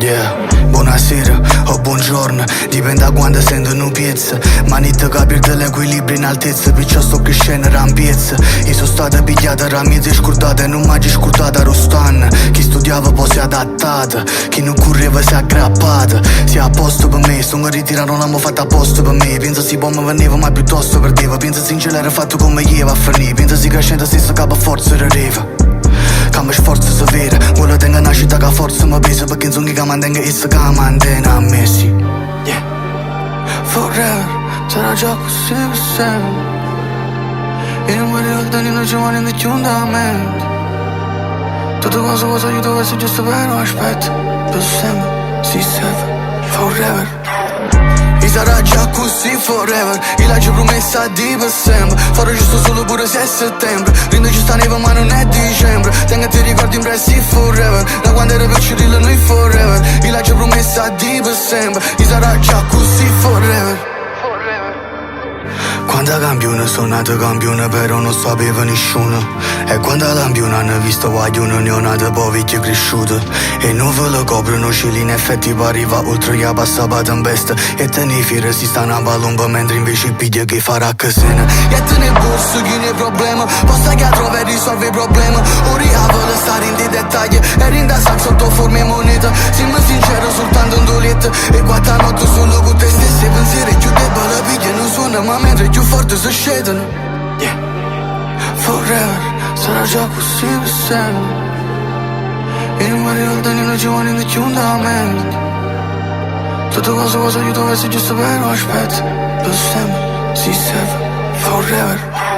Yeah, buonasera o buongiorno, dipende da quando sento un piezzo. Manito che perde l'equilibrio in altezza, perciò sto crescendo rampiezza. Io sono stata pigliata da mezzo e scordata e non mi scordata Rostan. Chi studiava poi si è adattato, chi non correva si è aggrappato. Si è a posto per me, sono ritirato, non l'hanno fatto apposta per me. Pensa si può mi veniva, ma piuttosto perdeva. Pensa sincero era fatto come io a finire. Pensa si crescendo stesso capo forza rideva. Che mi sforzo severo, quello tengo una città che forza mi pesa perché non so che mantenga e che mantiene a me sì. Yeah. Forever, sarà già così per sempre. Io non mi ricordo non ci vuole niente più da mente. Tutte cose cosa io dovessi giusto per aspetta. Per sempre, si serve, forever. Io sarà già così forever. Io l'ho promessa di per sempre. Farò giusto solo pure se è settembre. Rindo ci sta neve ma non è dicembre. Tengo ti ricordi impressi forever. Da quando ero piccerino noi forever. Io l'ho promessa di per sempre. Io sarà già così forever. Quando campione sono nato campione però non sapeva nessuno. E quando campione hanno visto guaglione neonato poi vecchio cresciuto. E non ve lo coprono cieli in effetti poi arriva oltre che passava tempesta. E te ne fiere si sta una palomba mentre invece piglia che farà casina. E te ne borso chi ne problema. Posta che trova e risolve il problema. Ora vuole stare in dei dettagli. E rinda sac sotto forma e moneta. Siamo sincero soltanto un doletto. E quattro notte solo con te stessi pensieri più debole piglia non suona ma mentre più forte si scedono. Yeah. Forever sarà già così per sempre. Io non mi ricordo non ci vuole niente più da mente. Tutte cose cosa io dovessi giusto per aspetta. Per sempre, si serve, forever.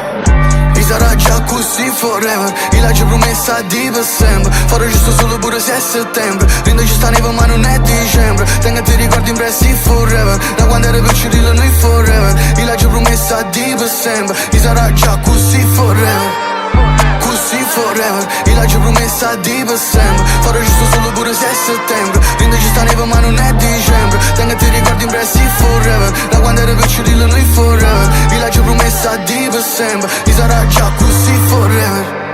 Io sarà già così forever. Io l'ho promessa di per sempre. Farò giusto solo pure se è settembre. Rindo ci sta neve ma non è dicembre. Tengo ti ricordi impressi forever. Da quando ero piccerino noi forever. Io l'ho promessa di per sempre. Io sarà già così forever. Così forever. Io l'ho promessa di per sempre. Farò giusto solo pure se è settembre. Rindo ci sta neve ma non è dicembre. Tengo ti ricordi impressi forever. Da quando ero piccerino noi forever. Io l'ho promessa di per sempre. Io sarà già così forever.